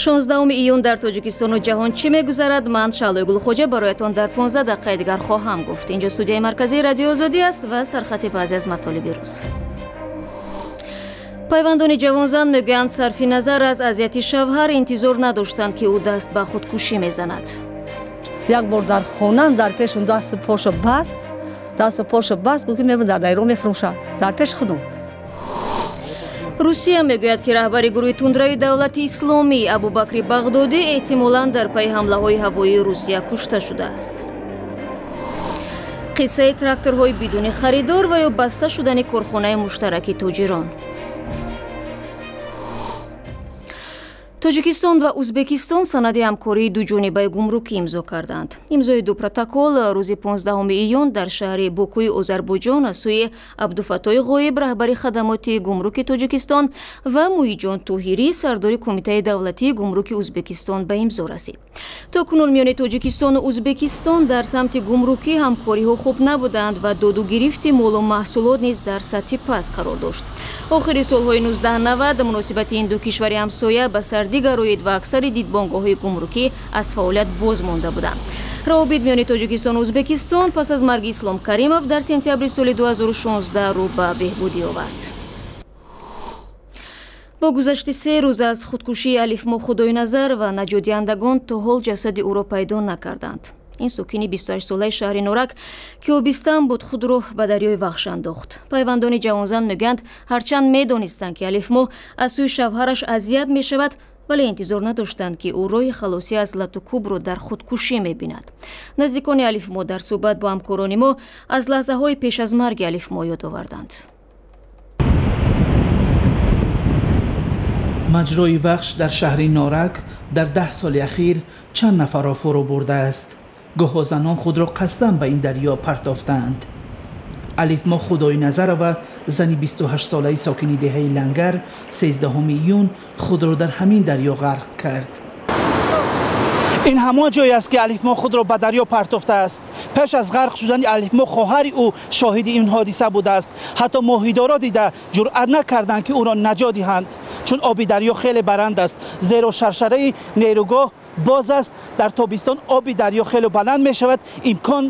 16 июн дар Тоҷикистону ҷаҳон чӣ мегузарад? Ман Шаълои Гулхоҷа бароятон дар 15 дақиқаи дигар хоҳам гуфт. Инҷо студияи марказии Радиои Озодӣ аст ва сархати баъзе аз матолиби рӯз. Пайвандони ҷавонзан мегӯянд, сарфи назар аз азияти шавҳар интизор надоштанд, ки ӯ даст ба худкушӣ мезанад. Як бор дар хонам дар пешум дасту поша баст, дасту поша баст, гуфт ки мебарам дар дайро мефурӯшам, дар пеши худум. Русия мегӯяд, ки раҳбари гурӯҳи тундрави давлати исломӣ Абубакри Бағдодӣ эҳтимолан дар пайи ҳамлаҳои ҳавоии Русия кушта шудааст. Қиссаи тракторҳои бидуни харидор ва ё баста шудани корхонаи муштараки тоҷирон. Тоҷикистон ва Узбекистон санади ҳамкории дуҷонибаи гумрукӣ имзо карданд. Имзои ду протокол рӯзи 15 июн дар шаҳри Бокуи Озарбойҷон аз сӯи Абдуфаттои Ғоиб, раҳбари хадамоти гумруки Тоҷикистон, ва Муиҷон Тоҳирӣ, сардори Кумитаи давлатии гумруки Узбекистон ба имзо расид. То кунун миёни Тоҷикистону Узбекистон дар самти гумрукӣ ҳамкориҳо хуб набуданд ва доду гирифти молу маҳсулот низ дар сатҳи паст қарор дошт. Охири солҳои 1990 муносибати ин ду кишвари ҳамсоя ба сардӣ гароид ва аксари дидбонгоҳҳои гумрукӣ аз фаъолият боз монда буданд. Равобит миёни Тоҷикистону Узбекистон пас аз марги Ислом Каримов дар сентябри соли 2016 рӯ ба беҳбудӣ овард. Бо гузашти 3 рӯз аз худкушии Алифмо Худойназар ва наҷотдиҳандагон то ҳол ҷасади ӯро пайдо накарданд. Ин сокини 28-солаи шаҳри Норак, ки обистан буд, худро ба дарёи Вахш андохт. Пайвандони ҷавонзан мегӯянд, ҳарчанд медонистанд, ки Алифмо аз сӯи шавҳараш азият мешавад, вале интизор надоштанд, ки ӯ роҳи халосӣ аз лату кӯбро дар худкушӣ мебинад. Наздикони Алифмо дар суҳбат бо ҳамкорони мо аз лаҳзаҳои пеш аз марги Алифмо ёд оварданд. Маҷрои Вахш дар шаҳри Норак дар 10 соли ахир чанд нафарро фурӯ бурдааст. Гоҳо занон худро қасдан ба ин дарё партофтаанд. Алифмо Худойназарова, зани 28-солаи сокини деҳаи Лангар, 13 июн худро дар ҳамин дарё ғарқ кард. Ин ҳамон ҷое аст, ки Алифмо худро ба дарё партофтааст. Пеш аз ғарқ шудани Алифмо хоҳари ӯ шоҳиди ин ҳодиса будааст. Ҳатто моҳидоро дида ҷуръат накарданд, ки ӯро наҷот диҳанд, чун оби дарё хеле баранд аст, зеро шаршараи нерӯгоҳ боз аст. Дар тобистон оби дарё хеле баланд мешавад, имкон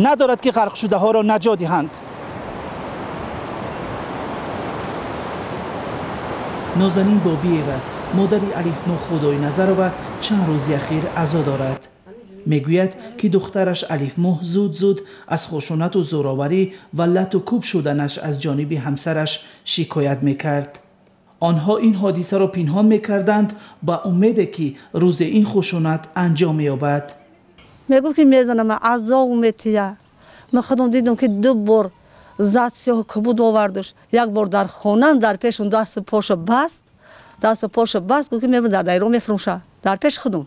надорад, ки ғарқшудаҳоро наҷот диҳанд. Нозанин Бобиева, модари Алифмо Худойназарова, чанд рӯзи ахир азо дорад. Мегӯяд, ки духтараш Алифмо зуд-зуд аз хушунату зӯроварӣ ва лату кӯб шуданаш аз ҷониби ҳамсараш шикоят мекард. Онҳо ин ҳодисаро пинҳон мекарданд ба умеде, ки рӯзе ин хушунат анҷом меёбад. Мегуфт, ки мезанам, азоб метия. Ман худам дидам, ки 2 бор зад, сиёҳу кабуд овардаш. Як бор дар хонам дар пешум дасту поша баст, дасту поша баст, гуфт ки мебарам дар дайро мефурӯшам, дар пеши худум.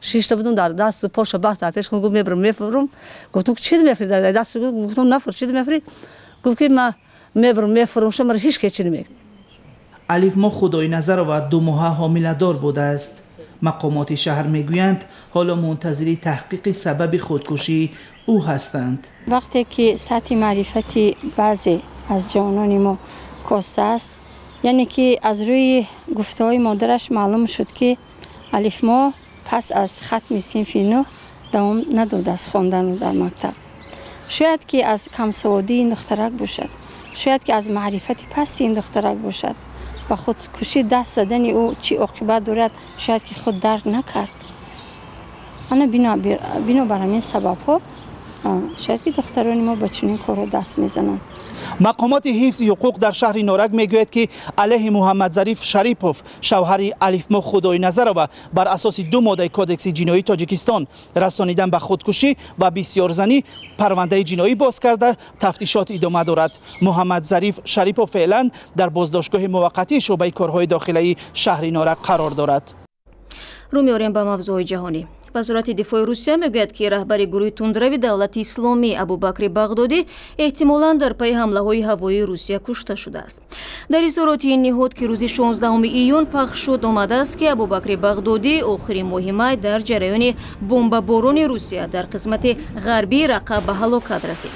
Шишта будум, дар дасту поша баст, дар пеши худум, гуфт мебарам мефурӯм. Гуфтам, чӣ мефурӣ дар даст? Гуфтам, нафур, чӣ мефурӣ? Гуфт, ки ман мебарам мефурӯшам, маро ҳеҷ кас чӣ намегӯяд. Алифмо Худойназарова 2 моҳа ҳомиладор будааст. Мақомоти шаҳр мегӯянд, ҳоло мунтазири таҳқиқи сабаби худкушии ӯ ҳастанд. Вақте ки сатҳи маърифати баъзе аз ҷавонони мо коста аст, яъне ки аз рӯи гуфтаҳои модараш маълум шуд, ки Алифмо пас аз хатми синфи 9 давом надодааст хондану дар мактаб. Шояд ки аз камсаводии ин духтарак бошад, шояд ки аз маърифати пасти ин духтарак бошад. Ба худкушӣ даст задани ӯ чӣ оқибат дорад, шояд ки худ дарк накард. Ана бинобар ҳамин сабабҳо шояд ки духтарони мо ба чунин корҳо даст мезананд. Мақомоти ҳифзи ҳуқуқ дар шаҳри Норак мегӯяд, ки алайҳи Муҳаммадзариф Шарипов, шавҳари Алифмо Худойназарова, бар асоси 2 моддаи Кодекси ҷиноии Тоҷикистон расонидан ба худкушӣ ва бисёрзанӣ парвандаи ҷиноӣ боз карда, тафтишот идома дорад. Муҳаммадзариф Шарипов феълан дар боздоштгоҳи муваққатии шӯъбаи корҳои дохилаи шаҳри Норак қарор дорад. Рӯ меорем ба мавзӯъҳои ҷаҳонӣ. Вазорати дифои Русия мегӯяд, ки раҳбари гурӯҳи тундрави давлати исломӣ Абубакри Бағдодӣ эҳтимолан дар пайи ҳамлаҳои ҳавоии Русия кушта шудааст. Дар изҳороти ин ниҳод, ки рӯзи 16 июн пахш шуд, омадааст, ки Абубакри Бағдодӣ охири моҳи май дар ҷараёни бомбаборони Русия дар қисмати ғарбии Рақа ба ҳалокат расид.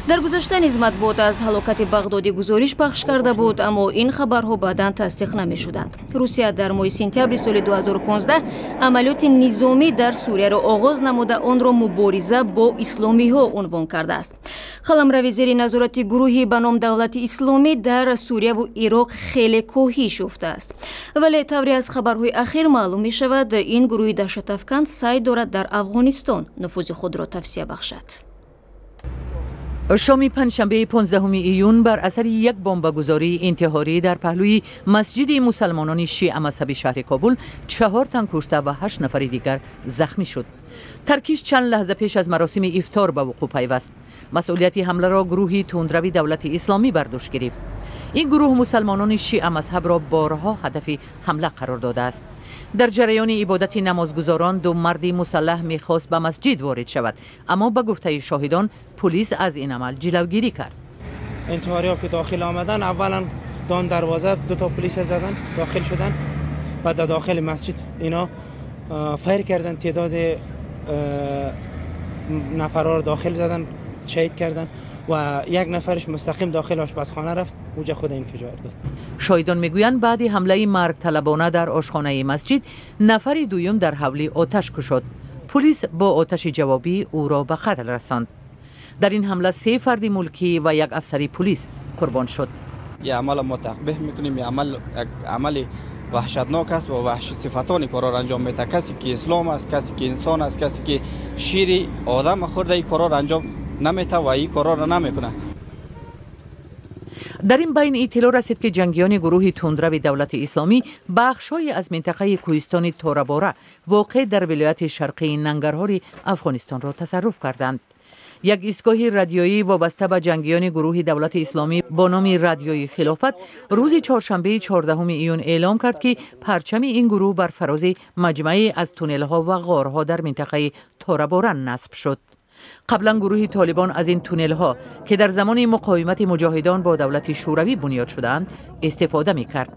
Дар гузашта низ матбуот аз ҳалокати Бағдодӣ гузориш пахш карда буд, аммо ин хабарҳо баъдан тасдиқ намешуданд. Русия дар моҳи сентябри соли 2015 амалиёти низомӣ дар Сурияро оғоз намуда, онро мубориза бо исломиҳо унвон кардааст. Қаламрави зери назорати гурӯҳи ба ном Давлати Исломӣ дар Сурияву Ироқ хеле коҳиш ёфтааст. Вале тавре аз хабарҳои ахир маълум мешавад, ин гурӯҳи даҳшатафкан саъй дорад дар Афғонистон нуфузи худро тавсия бахшад. Шоми панҷшанбеи 15 июн бар асари як бомбагузории интиҳорӣ дар паҳлӯи масҷиди мусалмонони шиамазҳаби шаҳри Кобул 4 тан кушта ва 8 нафари дигар захмӣ шуд. Таркиш чанд лаҳза пеш аз маросими ифтор ба вуқӯъ пайваст. Масъулияти ҳамларо гурӯҳи тундрави Давлати Исломӣ бар дӯш гирифт. Ин гурӯҳ мусалмонони шиамазҳабро борҳо ҳадафи ҳамла қарор додааст. Дар ҷараёни ибодати намозгузорон ду марди мусаллаҳ мехост ба масҷид ворид шавад, аммо ба гуфтаи шоҳидон пулис аз ин амал ҷилавгирӣ кард. Интиҳориҳо ки дохил омаданд, аввалан дон дарвоза ду то полис заданд, дохил шуданд ва дар дохили масҷид ино файр карданд, теъдоди нафарҳоро дохил заданд, шаҳид карданд ва як нафарш мустақим дохили ошпазхона рафт, уҷа худ инфиҷор дод. Шоҳидон мегӯянд, баъди ҳамлаи маргталабона дар ошхонаи масҷид нафари дуюм дар ҳавлӣ оташ кушод. Пулис бо оташи ҷавобӣ ӯро ба қатл расонд. Дар ин ҳамла 3 фарди мулкӣ ва як афсари пулис қурбон шуд. Ин амалро мо тақбеҳ мекунем. Ин амал як амали ваҳшатнок аст ва ваҳши сифатони корро анҷом медиҳад. Касе ки ислом аст, касе ки инсон аст, касе ки шири одам хӯрда, ин корҳоро анҷом намедиҳад ва ин корҳоро намекунад. Дар ин байн иттилоъ расид, ки ҷангиёни гурӯҳи тундрави Давлати Исломӣ бахшҳое аз минтақаи кӯҳистони Торабора воқеъ дар вилояти шарқии Нангарҳори Афғонистонро тасарруф карданд. Як истгоҳи радиоӣ вобаста ба ҷангиёни гурӯҳи Давлати Исломӣ бо номи Радиои Хилофат рӯзи чоршанбеи 14 июн эълом кард, ки парчами ин гурӯҳ бар фарози маҷмӯае аз туннелҳо ва ғорҳо дар минтақаи Торабора насб шуд. Қаблан гурӯҳи Толибон аз ин туннелҳо, ки дар замони муқовимати муҷоҳидон бо давлати Шӯравӣ бунёд шудаанд, истифода мекард.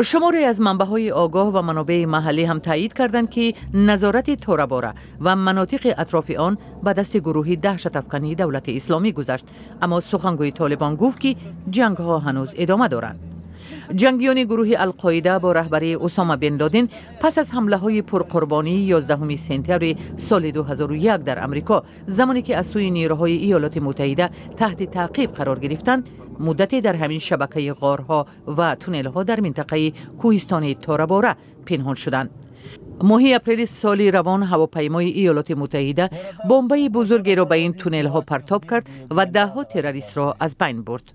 Шуморе аз манбаъҳои огоҳ ва манобеи маҳаллӣ ҳам таъйид карданд, ки назорати Торабора ва манотиқи атрофи он ба дасти гурӯҳи даҳшатафкании Давлати Исломӣ гузашт, аммо сухангӯи Толибон гуфт, ки ҷангҳо ҳанӯз идома доранд. Ҷангиёни гурӯҳи Алқоида бо раҳбарии Усома бин Лодин пас аз ҳамлаҳои пурқурбонии 11 сентябри соли 2001 дар Амрико, замоне ки аз сӯи нерӯҳои Иёлоти Муттаҳида таҳти таъқиб қарор гирифтанд, муддате дар ҳамин шабакаи ғорҳо ва туннелҳо дар минтақаи кӯҳистони Торабора пинҳон шуданд. Моҳи апрели соли равон ҳавопаймои Иёлоти Муттаҳида бомбаи бузургеро ба ин туннелҳо партоб кард ва даҳҳо террористро аз байн бурд.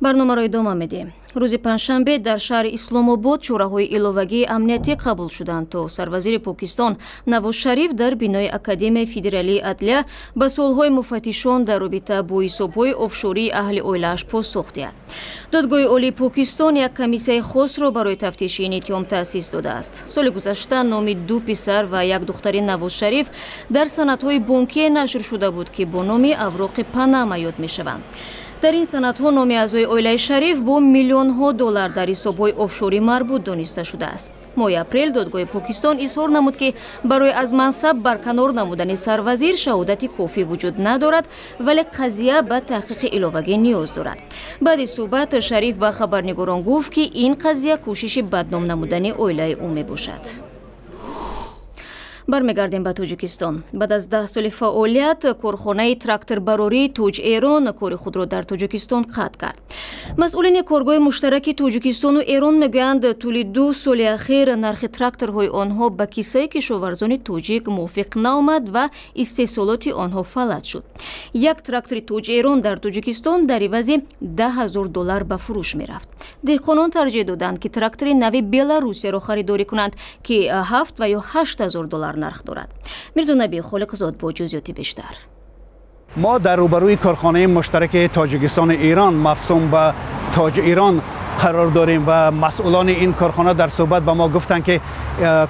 Барномаро идома медиҳем. Рӯзи панҷшанбе дар шаҳри Исломобод чораҳои иловагии амниятӣ қабул шуданд, то сарвазири Покистон Навоз Шариф дар бинои Академияи федералии адлия ба суолҳои муфаттишон дар робита бо ҳисобҳои офшории аҳли оилааш посух диҳад. Додгоҳи олии Покистон як комиссияи хосро барои тафтиши ин иттиҳом таъсис додааст. Соли гузашта номи 2 писар ва як духтари Навоз Шариф дар санадҳои бонкие нашр шуда буд, ки бо номи авроқи Панама ёд мешаванд. Дар ин санадҳо номи аъзои оилаи Шариф бо миллионҳо доллар дар ҳисобҳои офшорӣ марбут дониста шудааст. Моҳи апрел додгоҳи Покистон изҳор намуд, ки барои аз мансаб барканор намудани сарвазир шаҳодати кофӣ вуҷуд надорад, вале қазия ба таҳқиқи иловагӣ ниёз дорад. Баъди суҳбат Шариф ба хабарнигорон гуфт, ки ин қазия кӯшиши бадном намудани оилаи ӯ мебошад. Бармегардем ба Тоҷикистон. Баъд аз 10 соли фаъолият корхонаи тракторбарории Тоҷ Эрон кори худро дар Тоҷикистон қатъ кард. Масъулини коргоҳи муштараки Тоҷикистону Эрон мегӯянд, тӯли 2 соли ахир нархи тракторҳои онҳо ба кисаи кишоварзони тоҷик мувофиқ наомад ва истеҳсолоти онҳо фалаҷ шуд. Як трактори Тоҷ Эрон дар Тоҷикистон дар ивази 10 000 доллар ба фурӯш мерафт. Деҳқонон тарҷеҳ доданд, ки трактори нави Беларусияро харидорӣ кунанд, ки 7 ва ё 8 000 доллар нарх дорад. Мирзонаби Холиқзод бо ҷузъиёти бештар. Мо дар рӯбарӯи корхонаи муштараки Тоҷикистону Эрон мавсум ба Тоҷ Эрон қарор дорем ва масъулони ин корхона дар суҳбат ба мо гуфтанд, ки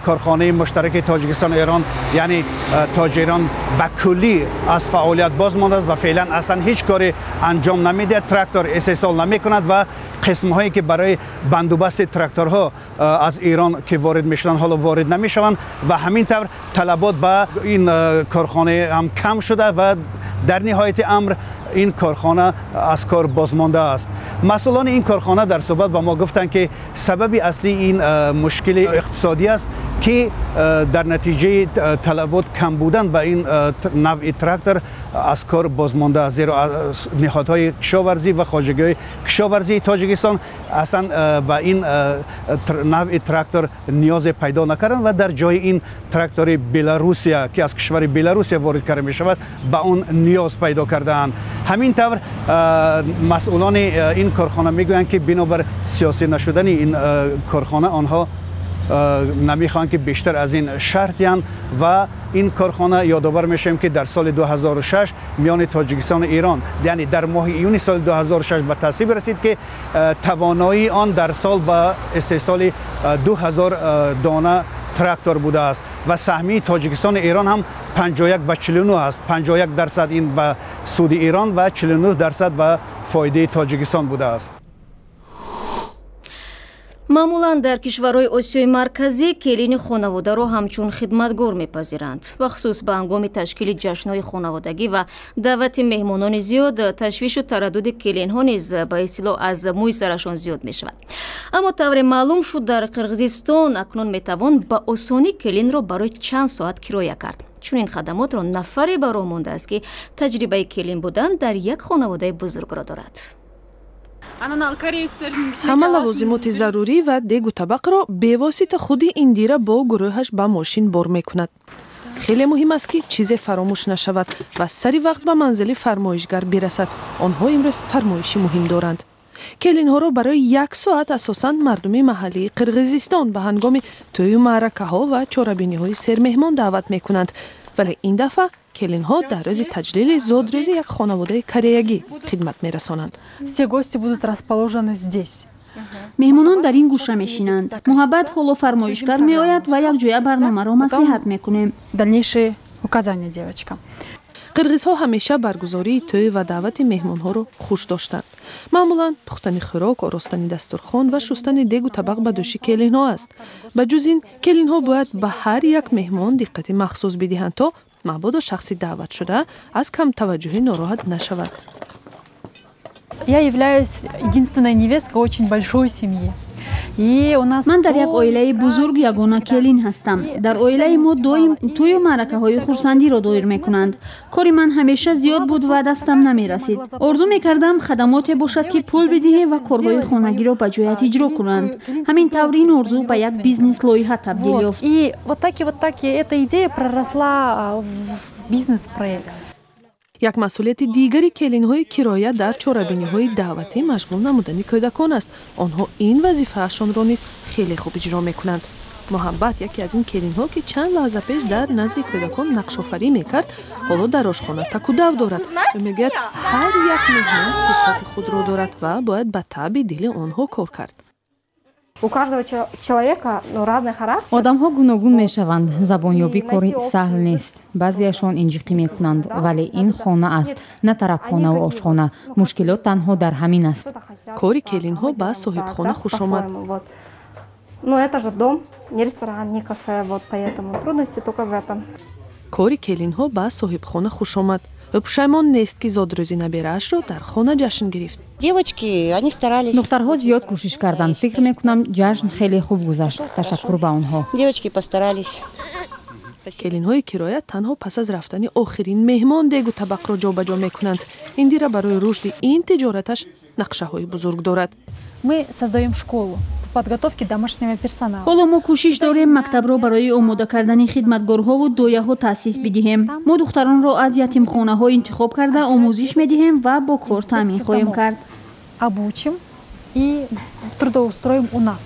корхонаи муштараки Тоҷикистону Эрон, яъне Тоҷ Эрон, ба куллӣ аз фаъолият боз мондааст ва феълан аслан ҳеҷ коре анҷом намедиҳад, трактор истеҳсол намекунад ва қисмҳое ки барои бандубасти тракторҳо аз Эрон ки ворид мешуданд, ҳоло ворид намешаванд ва ҳамин тавр талабот ба ин корхона ҳам кам шуда ва дар ниҳояти амр ин корхона аз кор бозмонда аст. Масъулони ин корхона дар суҳбат ба мо гуфтанд, ки сабаби аслии ин мушкили иқтисодӣ аст, ки дар натиҷаи талабот кам будан ба ин навъи трактор аз кор бозмонда аст, зеро ниҳодҳои кишоварзӣ ва хоҷагиҳои кишоварзии Тоҷикистон аслан ба ин навъи трактор ниёзе пайдо накарданд ва дар ҷои ин трактори Беларусия, ки аз кишвари Беларусия ворид карда мешавад, ба он ниёз пайдо кардаанд. Ҳамин тавр масъулони ин корхона мегӯянд, ки бинобар сиёсӣ нашудани ин корхона онҳо намехоҳанд, ки бештар аз ин шарҳ диҳанд. Ва ин корхона, ёдовар мешавем, ки дар соли 2006 миёни Тоҷикистону Эрон, яъне дар моҳи июни соли 2006 ба тасвиб расид, ки тавоноии он дар сол ба истеҳсоли 2000 дона трактор будааст ва саҳмии Тоҷикистону Эрон ҳам 51 ба 49 аст. 51% ин ба суди Эрон ва 49% ба фоидаи Тоҷикистон будааст. Маъмулан дар кишварҳои Осиёи Марказӣ келини хонаводаро ҳамчун хидматгор мепазиранд. Бахусус ба ҳангоми ташкили ҷашнҳои хонаводагӣ ва даъвати меҳмонони зиёд ташвишу тараддуди келинҳо низ ба истилоҳ аз мӯи сарашон зиёд мешавад. Аммо тавре маълум шуд, дар Қирғизистон акнун метавон ба осонӣ келинро барои чанд соат кироя кард. Чунин хадамотро нафаре ба роҳ мондааст, ки таҷрибаи келин будан дар як хонаводаи бузургро дорад. Ҳама лавозимоти зарурӣ ва дегу табақро бевосита худи Индира бо гурӯҳаш ба мошин бор мекунад. Хеле муҳим аст, ки чизе фаромӯш нашавад ва сари вақт ба манзили фармоишгар бирасад. Онҳо имрӯз фармоиши муҳим доранд. Келинҳоро барои як соат асосан мардуми маҳаллии Қирғизистон ба ҳангоми тӯю маъракаҳо ва чорабиниҳои сермеҳмон даъват мекунанд, вале ин дафъа келинҳо дар рӯзи таҷлили зодрӯзи як хонаводаи кореягӣ хидмат мерасонанд. Все гости будут расположены здесь. Меҳмонон дар ин гӯша мешинанд. Муҳаббат, ҳоло фармоишгар меояд ва якҷоя барномаро маслиҳат мекунем. Дальнейшие указания девочкам. Қирғизҳо ҳамеша баргузории тӯй ва даъвати меҳмонҳоро хуш доштанд. Маъмулан пухтани хӯрок, оростани дастурхон ва шустани дегу табақ ба дӯши келинҳо аст. Ба ҷуз ин, келинҳо бояд ба ҳар як меҳмон диққати махсус бидиҳанд, то мабодо шахси даъватшуда аз камтаваҷҷӯҳӣ нороҳат нашавад. Я являюсь единственной невесткой очень большой семьи. Ман дар як оилаи бузург ягона келин ҳастам. Дар оилаи мо доим тӯю маъракаҳои хурсандиро доир мекунанд. Кори ман ҳамеша зиёд буд ва дастам намерасид. Орзу мекардам, хадамоте бошад, ки пул бидиҳӣ ва корҳои хонагиро ба ҷоят иҷро кунанд. Ҳамин тавр ин орзу ба як бизнес лоиҳа табдил ёфт. И вот так эта идея проросла в бизнес-проект. Як масъулияти дигари келинҳои кироя дар чорабиниҳои даъватӣ машғул намудани кӯдакон аст. Онҳо ин вазифаашонро низ хеле хуб иҷро мекунанд. Муҳаббат, яке аз ин келинҳо, ки чанд лаҳза пеш дар назди кӯдакон нақшофарӣ мекард, ҳоло дар ошхона такудав дорад. Ӯ мегӯяд, ҳар як меҳмон хислати худро дорад ва бояд ба таъби дили онҳо кор кард. У каждого человека, ну, разный характер. Одамҳо гуногун мешаванд. Забонёбӣ кори саҳл нест. Баъзеашон инҷиқӣ мекунанд, вале ин хона аст, на тарабхонаву ошхона. Мушкилот танҳо дар ҳамин аст. Кори келинҳо ба соҳибхона хушомад. Ну, это же дом, не ресторан, не кафе, вот поэтому трудности только в этом. Кори келинҳо ба соҳибхона хушомад. Ӯ пушаймон нест, ки зодрӯзи набераашро дар хона ҷашн гирифт. Девочки, они старались. Духтарҳо зиёд кӯшиш карданд. Фикр мекунам, ҷашн хеле хуб гузашт. Ташаккур ба онҳо. Девочки постарались. Келинҳои кироя танҳо пас аз рафтани охирин меҳмон дегу табақро ҷобаҷо мекунанд. Индира барои рушди ин тиҷораташ нақшаҳои бузург дорад. Мы создаем школу подготовки домашнего персонала. Ҳоло мо кӯшиш дорем мактабро барои омода кардани хидматгорҳову дояҳо таъсис бидиҳем. Мо духтаронро аз ятимхонаҳо интихоб карда, омӯзиш медиҳем ва бо кор таъмин хоҳем кард. Обучим и трудоустроим у нас.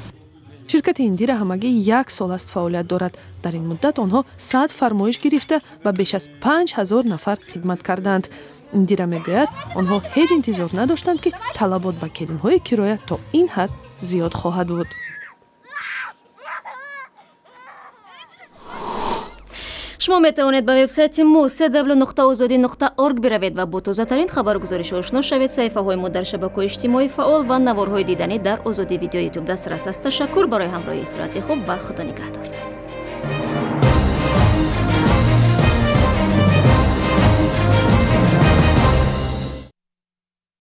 Ширкати Индира ҳамагӣ як сол аст фаъолият дорад. Дар ин муддат онҳо 100 фармоиш гирифта, ба беш аз 5000 нафар хидмат кардаанд. Индира мегӯяд, онҳо ҳеҷ интизор надоштанд, ки талабот ба келинҳои кироя то ин ҳад зиёд хоҳад буд. Шумо метавонед ба вебсайти мо cw.ozodi.org биравед ва бо тозатарин хабару гузоришҳо ошно шавед. Саҳифаҳои мо дар шабакаҳои иҷтимоӣ фаъол ва наворҳои диданӣ дар Озодӣ Видео Ютуб дастрас аст. Ташаккур барои ҳамроҳии. Истироҳати хуб ва Худо нигаҳдор.